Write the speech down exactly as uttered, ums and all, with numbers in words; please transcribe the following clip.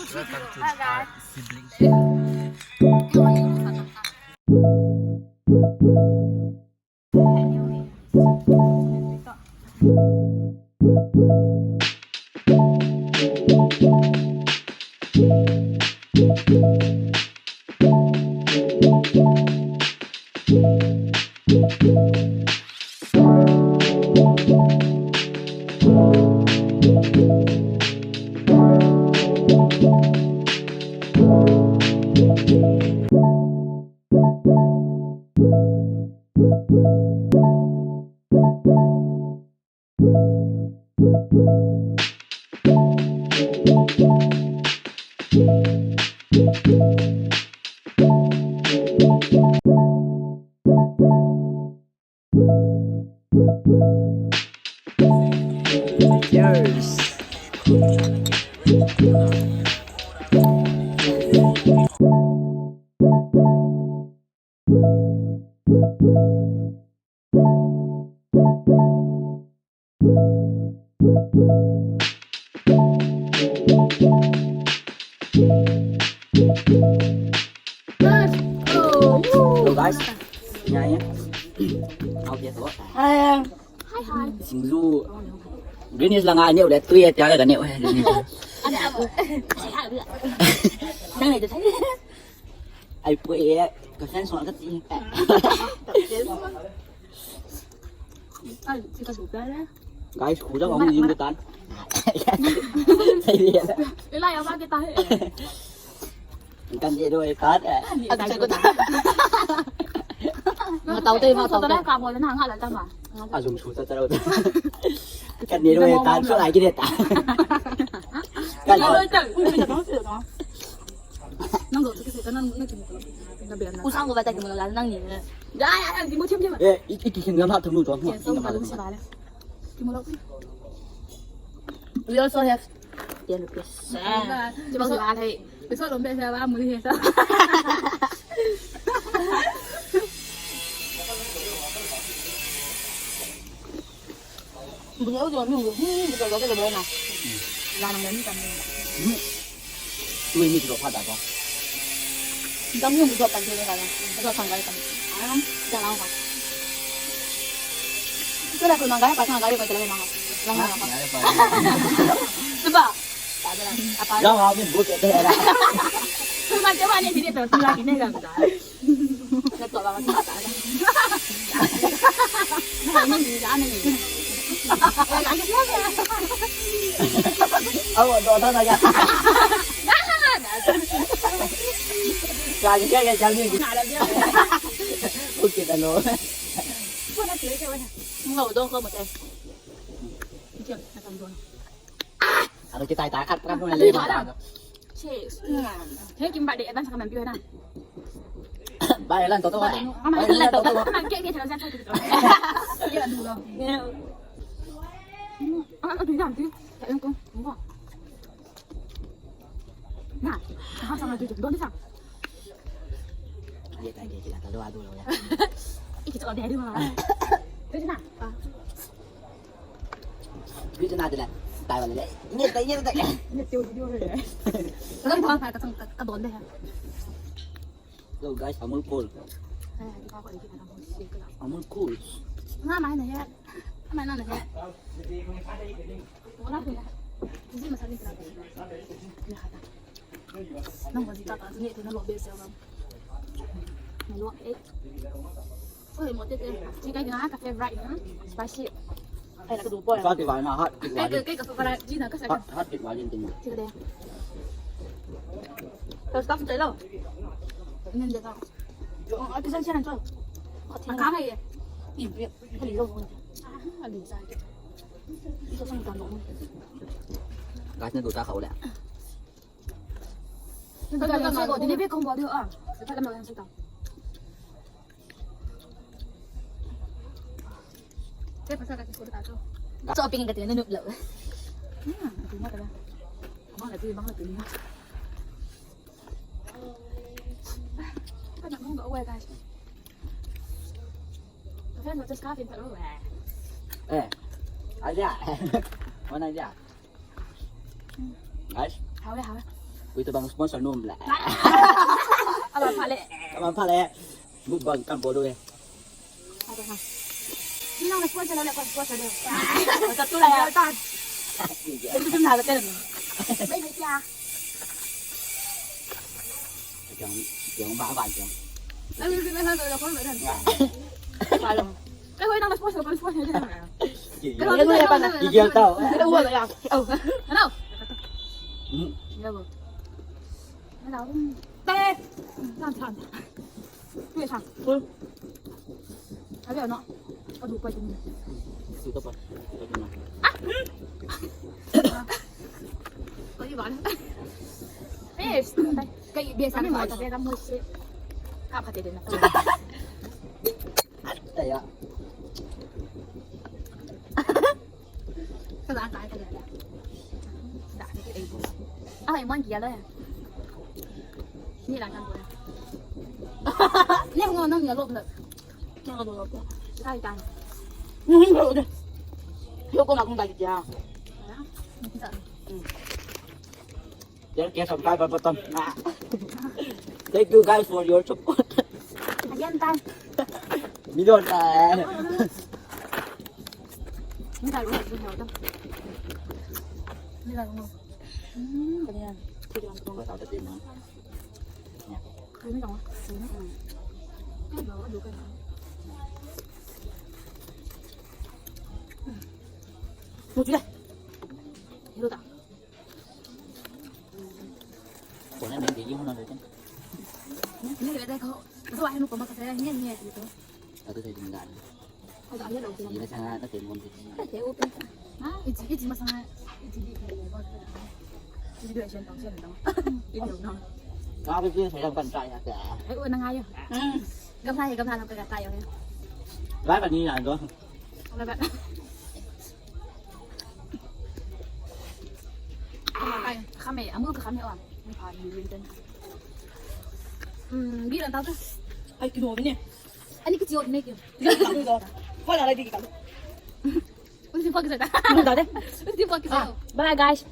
Welcome to our sibling. Cheers. Hello guys. Ya, ya. How are you? Hi. Hi, hi. Singju. Greenish langa neu le tui tia ka neu. Nang le. Ai pui e, ka fan song ka ti. Ai, si ka dupe le. Guys, khu jang hung jing ko tan. Ila ya ba ke ta he. Kan ye do e tan. A ka ko ta. Ma tau te ma tau te. Ka mo na nga la ta ma. A jum su ta ta lo ta. Kan ye do e tan, so lai ki de ta. Kan ye do e tan. Nang do ki se ta nang nang ki mo. Na be na. Usang ko ba ta ki mo la nang ni. Ya, ya, ya, ki mo chim chim. Eh, i, i ki kin ngam ha thum nu to. Yes, so ka lu sa ba le. Ki mo lo. We also have ten rupees. Ah, ki mo ba le. Ki so lo be sa ba mo ni sa. Bukan itu, ini, ini, bukan, bukan, bukan, bukan. Lah, nang ni kan. Tu ini juga pada apa? Kamu yang buka kan dia kan. Ada sanggai kan. Ah, jangan apa. Itu dah tu nanggai, pas nanggai, pas jalan nanggai. Nanggai apa? Cuba. Tak ada lah. Apa? Jangan habis buat itu ya. Cuba, cuba ni, sini tu, tu lagi ni kan. Awak doa tak nak. Lagi kan, kan, kan. Okey, dah lo. Enggak, udah kau macam. Ado kita ita kat pram na le ba. Cheers. He kim ba de advance ka man piu na. Ba lan to to ba. Ama lan to to. Ama ke ke thang sa to. Ye du lo. Ah, tu jam tu. Ya yang tu. Mo. Na. Ha sa na tu. Don sa. Ye ta ye kita ta do adu lo ya. Iki to de du ma. Tu na. Video na dile. Tai wala le. Ni tai ni tai. Ni tiu video le. Kan thang ka thang ka don de ha. Hello guys, Amul Cool. Amul Cool. Nga mai na he. Mai na na he. Wala ko ya. Ni ma sa ni ka. Ni ha ta. Nang wa ji ta ta ni te na lo be se wa. Na lo e. Oi, mo te te. Ni kai na ka favorite na. Spicy. Ai la ka du po. Sa ti ba na hat. Kai ka kai ka favorite ji na ka sa. Hat, hat ti ba jin tin. Ti ka de. Ka stuff te lo. Nen de ka. Oh, ai ka san san cho. Ka ka mai ye. Ni bi. Ka li lo. Ah, li sa. Ito sang ka lo. Guys, na du ta khau le. Shopping ka tina nup lo. Eh, aja. Mana aja? Guys. Hao le, hao le. Ui, tabang sponsor nom le. Aba phale. Aba phale. Mukbang kan bol e. Aba ha. Ni nang sponsor le, sponsor le. Sa tu la ya. Sa tu na la te. Mai mai tia. Jang, jang ba ba jang. Ai, ni na ha ko ko mai dan. Ba lo. Kai ko nang sponsor, sponsor le. Kai ko nang sponsor. Ki ya tao. Kai ko ya. Oh. Hello. Hmm. Ya bo. Hello. Te. Tan tan. Tuisang. Ui. Abi ano? Aduh, pwede mo. Ito pa. Pwede na. Ah! Pwede ba? Fish. Kay, biya sa akin, mata, pera mo si. Kapatid na. Kaya. Kaya, kaya, kaya. Ay, man, kaya lang. Ni lang kan ko. Ni ho nang ya lop na. Nang lop na. Ay, tan. Ni ho de. Yo ko na kung dai kya. Yan kaya subscribe button. Thank you guys for your support. Ayan, tan. Million tan. Ni lang, ni lang. Ni lang. Hmm, ganyan. Sige lang. Ang tao din mo. Ganyan lang. Ganyan lang. Mutu deh. Hiru ta. Kona ni dia mana tu? Ni dia ko. Itu ahi nu pama kasa ni ni itu. Aku saya tinggal. Ada ahi lo. Ini sangat nak tengok. Ada open. Ha, iji iji masang iji di. Iji dua sen tang sen tang. Ini lo nang. Kau tu saya kan saya. Ai, oh, nang ayo. Hmm. Gamla, gamla, gamla, gamla, gamla. Lai ba ni na do. Lai ba. Ai, kame, amu ka kame wa. Ni pa ni rin den. Hmm, bi ran tau tu. Ai, kilo ni. Ani ki tio ni ki. Ko la la di ka. Unsi pa ki sa. Unsi pa ki sa. Bye guys.